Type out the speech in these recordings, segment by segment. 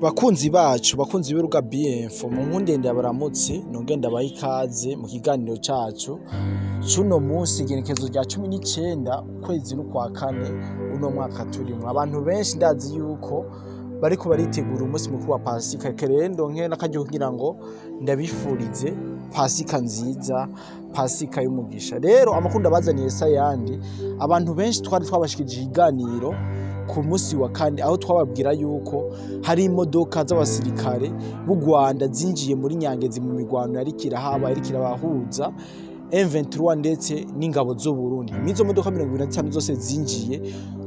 Bakunzi bacu, bakunzi b'urubuga B-Info, mu nkundende ndabaramutse nongere ndabahe ikaze mu kiganiro cacu c'uno munsi, igenekerezo rya 19 ukwezi n'ukwa kane uno mwaka turimwo. Abantu benshi ndazi yuko bariko baritegura umunsi mukuru wa Pasika. Reka rero ndonke n'akaryo kugira ngo ndabifurize Pasika nziza, Pasika y'umugisha. Rero amakuru ndabazaniye s'ayandi, abantu benshi twari twabashikirije ikiganiro ku musi wa kane, aho twababwira yuko hari imodoka z'abasirikare b'u Rwanda zinjiye muri Nyangezi mu mirwano yariko irahaba, yariko irabahuza M23 ndetse n'ingabo z'u Burundi. Mw'izo modoka 25 zose zinjiye,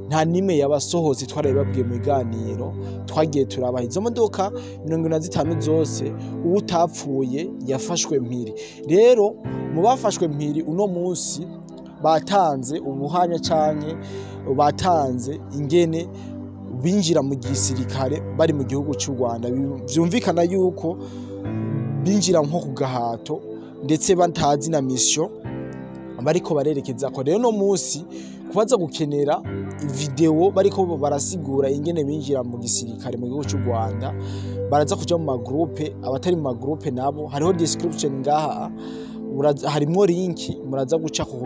nta nimwe yabasohotse. Twarabibabwiye mu biganiro twagiye turabaha. Izo modoka 25 zose, uwutapfuye yafashwe mpiri. Rero mu bafashwe mpiri, uno munsi batanze ubuhamya canke batanze ingene binjira mu gisirikare bari mu gihugu c'u Rwanda. Vyumvikana yuko binjira nko ku gahato, ndetse batazi na mission bariko barerekezako. Rero no munsi kubaza gukenera video bariko barasigura ingene binjira mu gisirikare mu gihugu c'u Rwanda, baraza kuja mu magroupe. Abatari mu magroupe nabo, hariho description ngaha, harimwo link muraza gucako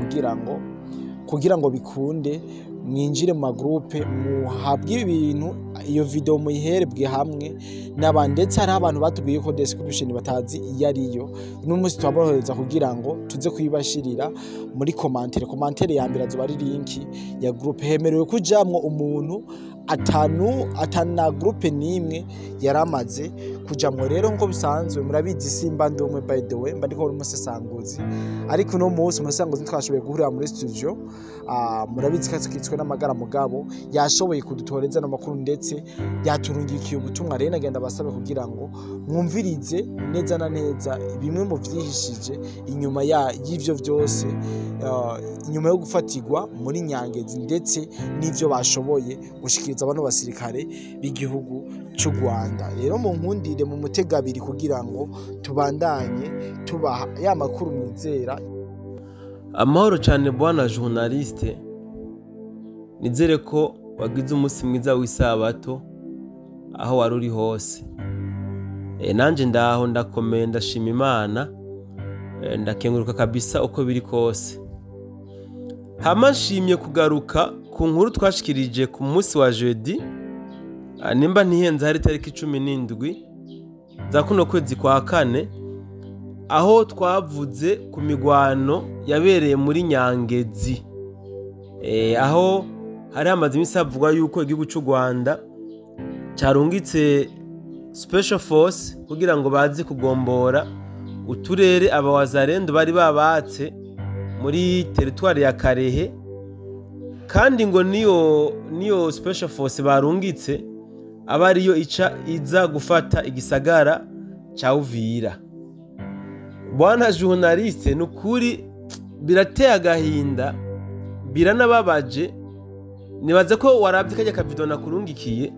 kugira ngo bikunde mwinjire mu magroupe, muhabwe ibintu, iyo video muyiherebwe hamwe n'abandi. Ndetse hariho abantu batubwiye ko description batazi iyo ariyo. N'umunsi turaborohereza kugira ngo tuze kuyibashirira muri commentaire. Commentaire ya mbere azoba ari link ya groupe. Hemerewe kujamwo umuntu atanu atana groupe nimwe yaramaze kujamwo. Rero nko bisanzwe murabizi, simba ndi umwe, by the way mba ndiko n'umusesanguzi, ariko uno munsi umusesanguzi ntitwashoboye guhurira muri studio. Murabizi ko tukitswe n'amagara, mugabo yashoboye kudutoreza n'amakuru, ndetse yaturungikiye ubutumwa. Rero nagenda basabe kugira ngo mwumvirize neza na neza bimwe mu vyihishije inyuma y'ivyo vyose, inyuma yo gufatirwa muri Nyangezi, ndetse n'ivyo bashoboye gushikiriza bano basirikare b'igihugu c'u Rwanda. Rero mu nkundire mu mutegabiri kugira ngo tubandanye tubaha ya makuru mwizera. Amahoro cyane bwana journaliste, nizere ko wagize umunsi mwiza w'isabato aho wari uri hose. Nanje ndaho, ndakomeye, ndashima Imana, ndakenguruka kabisa uko biri kose. Hama nshimye kugaruka ku nkuru twashikirije ku munsi wa jeudi, nimba ntihenze hari tariki 17 za kuno kwezi kwa kane, aho twavuze ku migwano yabereye muri Nyangezi, aho hari hamaze iminsi havugwa yuko igihugu c'u Rwanda carungitse special force kugira ngo baze kugombora uturere abawazarendo bari babatse muri teritwari ya Karehe, kandi ngo niyo special force barungitse aba ariyo ica iza gufata igisagara ca Uvira. Bwana journaliste, nukuri birateye agahinda, biranababaje. Nibaze ko warabye kajya kavideo nakurungikiye,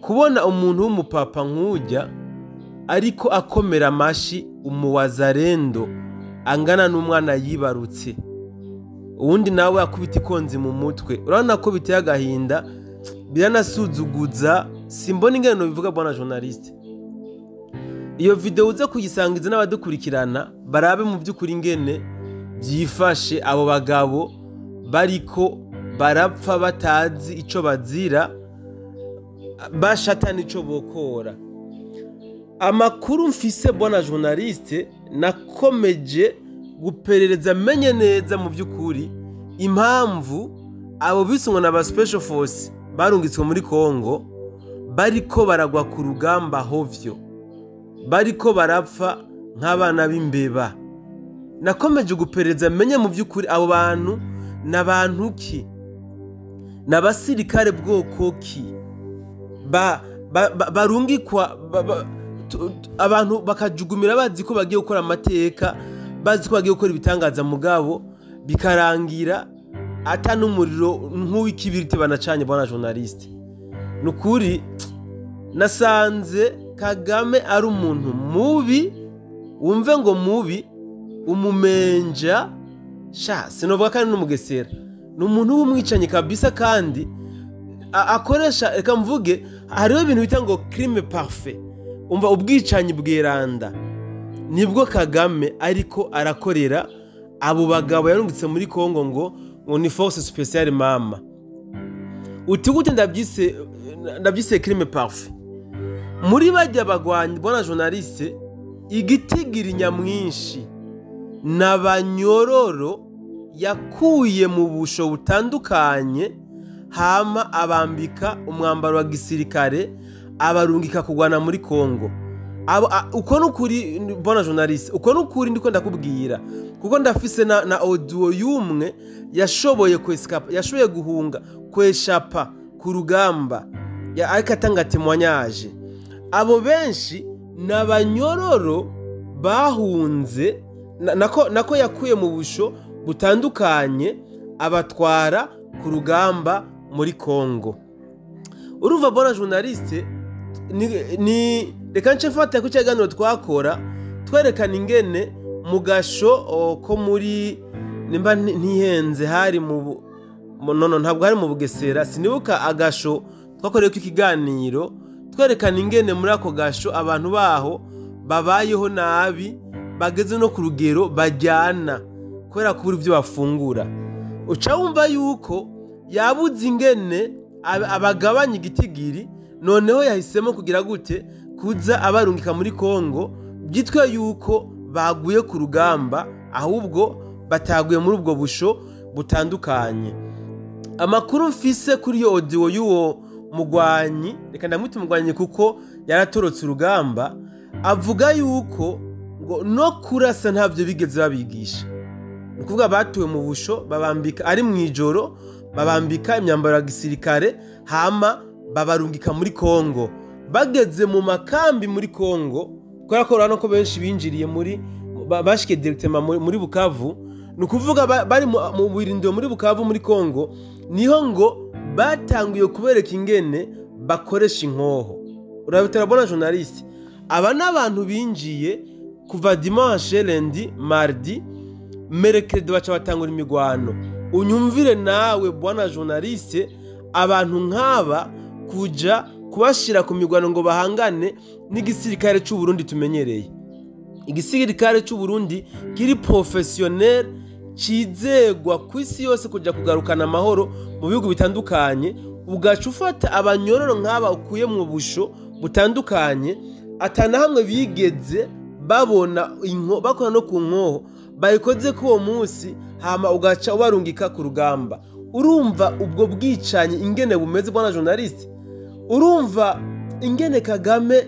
kubona umuntu w'umupapa nk'ujya ariko akomera amashi umuwazarendo angana n'umwana yibarutse, uwundi nawe akubita ikonzi mu mutwe. Urabona ko biteye agahinda, biranasuzuguza, simbona ingene bivuga. Bwana journaliste, iyo video uze kuyisangiza n'abadukurikirana, barabe mu by'ukuri ingene byifashe, abo bagabo bariko barapfa batazi ico bazira, bashata nico bokora. Amakuru mfise, bwana journaliste, nakomeje guperereza menye neza mu by'ukuri impamvu abo bisungwa na ba special force barungitswe muri Congo bariko baragwa ku rugamba hovyo, bariko barapfa nk'abana b'imbeba. Nakomeje guperereza menye mu by'ukuri abo bantu n'abantu ki, n'abasirikare bwoko ki barungikwa abantu bakajugumira bazi ko bagiye gukora amateka, bazi ko bagiye gukora ibitangaza, mugabo bikarangira ata n'umuriro nk'uw'ikibiriti banacanye. Bwana journaliste, nukuri nasanze Kagame ari umuntu mubi, wumve ngo mubi, umumenja sha sinovuga, kandi n'umugesera, ni umuntu w'umwicanyi kabisa. Kandi Akoresha, reka mvuge, hariho ibintu bita ngo crime parfait. Umva, ubwicanyi bweranda nibwo Kagame ariko arakorera abo bagabo yarungitse muri Kongo ngo ni force spéciale. Mama, uti gute ndabyise crime parfait? Muri bajya bagwanyi, bwana journaliste, igitigiri nyamwinshi n'abanyororo yakuye mu busho butandukanye, hama abambika umwambaro wa gisirikare, abarungika kugwana muri Kongo. Uko nukuri, bwana journaliste, uko nukuri ndiko ndakubwira, kuko ndafise na audio y'umwe yashoboye kwescapa, yashoboye guhunga, kweshapa ku rugamba, ariko atanga témoignage. Abo benshi ni abanyororo bahunze, nako yakuye mu busho butandukanye, abatwara ku rugamba muri Kongo. Urumva, bwana journaliste, ni reka nce mfata ku kiganiro twakora twerekana ingene mu gasho ko muri, nimba ntihenze, hari mu, no, ntabwo hari mu Bugesera, sinibuka agasho twakoreyeko ikiganiro twerekana ingene muri ako gasho abantu baho babayeho nabi, bageze no ku rugero bajyana kubera kubura ibyo bafungura. Uca wumva yuko yabuze ingene abagabanya igitigiri, noneho yahisemo kugira gute? Kuza abarungika muri Kongo, byitwa yuko baguye ku rugamba, ahubwo bataguye muri ubwo busho butandukanye. Amakuru mfise kuri iyo audio y'uwo mugwanyi, reka ndamwita umugwanyi kuko yaratorotse urugamba, avuga yuko ngo no kurasa ntabyo bigeze babigisha. Ni ukuvuga batuwe mu busho, babambika ari mu ijoro, babambika imyambaro ya gisirikare, hama babarungika muri Kongo. Bageze mu makambi muri Kongo, kubera ko urabona ko benshi binjiriye muri bashikiye directement muri Bukavu, ni ukuvuga bari mu birindiro muri Bukavu muri Kongo, niho ngo batanguye kubereka ingene bakoresha inkoho. Urabitara, bwana journaliste, aba ni abantu binjiye kuva dimanche, lundi, mardi, mercredi, baca batangura imigwano. Unyumvire nawe, bwana journaliste, abantu nk'aba kuja kubashira ku migwano ngo bahangane n'igisirikare c'u Burundi tumenyereye, igisirikare c'u Burundi kiri professionnel, cizegwa ku isi yose kuja kugarukana amahoro mu bihugu bitandukanye, ugaca ufata abanyororo nk'aba ukuye mu busho butandukanye, atana hamwe bigeze babona bakora no ku nkoho bayikoze ko uwo munsi, hama ugaca ubarungika ku rugamba. Urumva ubwo bwicanyi ingene bumeze, bwana journaliste? Urumva ingene Kagame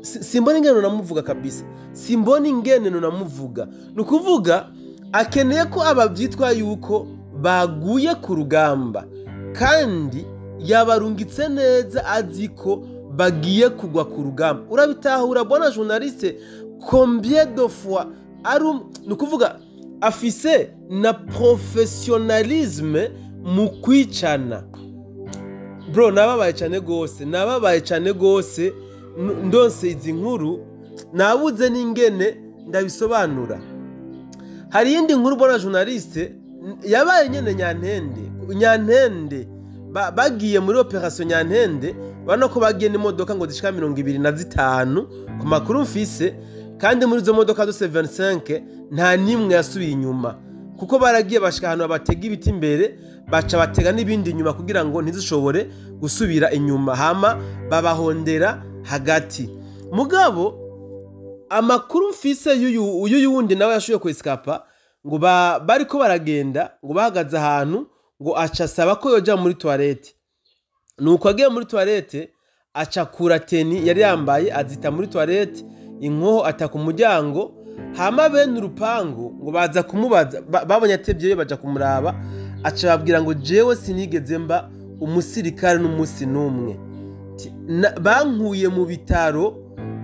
simbona ingene namuvuga kabisa, simbona ingene namuvuga. Ni ukuvuga akeneye ko aba byitwa yuko baguye ku rugamba, kandi yabarungitse neza azi ko bagiye kugwa ku rugamba. Urabitahura, bwana journaliste, combien de fois ari ni ukuvuga afise na professionnalisme mu kwicana? Bro, nababaye cyane gose, nababaye cyane gose. Ndonse izi nkuru, nabuze n'ingene ndabisobanura. Hari iyindi nkuru, bwana journaliste, yabaye nyene Nyantende. Nyantende bagiye muri opération Nyantende, urabona ko bagiye n'imodoka ngo zishika 25 ku makuru mfise, kandi muri izo modoka zose 25 nta nimwe yasubiye inyuma, kuko baragiye bashika ahantu batega ibiti imbere, baca batega n'ibindi inyuma kugira ngo ntizishobore gusubira inyuma, hama babahondera hagati. Mugabo amakuru mfise y'uyu wundi nawe yashoboye kwescapa, ngo bariko baragenda, ngo bahagaze ahantu, ngo aca asaba ko yoja muri toilette. Nuko agiye muri toilette, aca akura tenue yari yambaye, azita muri toilette, inkoho ataka umuryango. Hama bene urupangu ngo baza kumubaza, babonye atevyeyo, baja kumuraba, aca babwira ngo: "Jewe sinigeze mba umusirikare n'umunsi n'umwe. Bankuye mu bitaro,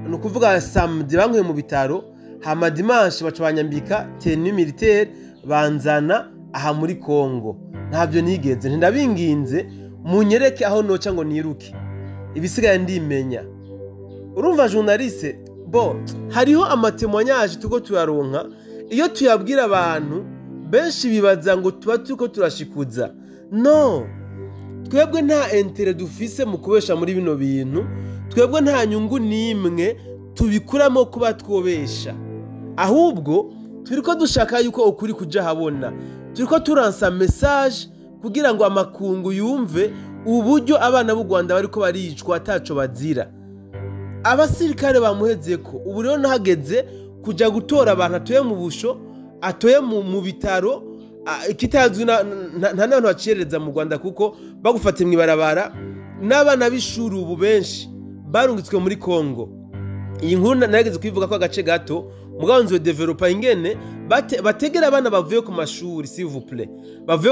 ni ukuvuga samedi bankuye mu bitaro, hama dimanche baca banyambika tenue militaire, banzana aha muri Kongo. Ntabyo nigeze. Ntindabinginze munyereke aho noca ngo niruke, ibisigaye ndimenya." Urumva, journaliste, bo hariho ama témoignages tuko tuyaronka. Iyo tuyabwira abantu benshi bibaza ngo tuba turiko turashikuza. No. Twebwe nta intérêt dufise mu kubesha muri bino bintu. Twebwe nta nyungu n'imwe tubikuramo kuba twobesha, ahubwo turiko dushaka yuko ukuri kuja habona. Turiko turansa message kugira ngo amakungu yumve uburyo abana b'u Rwanda bariko baricwa ataco bazira. Abasirikare bamuhezeko. Ubu rero nahageze kuja gutora abantu atoye mu busho, atoye mu bitaro, ikitazwi nta n'abantu bacerereza mu Rwanda, kuko bagufata mw'ibarabara. N'abana b'ishuri ubu benshi barungitswe muri Kongo. Iyi nkuru narigeze kuyivuga ko agace gato, mugabo nzodevelopa ingene bategera abana bavuye ku mashuri, s'il vous plaît, bavuye.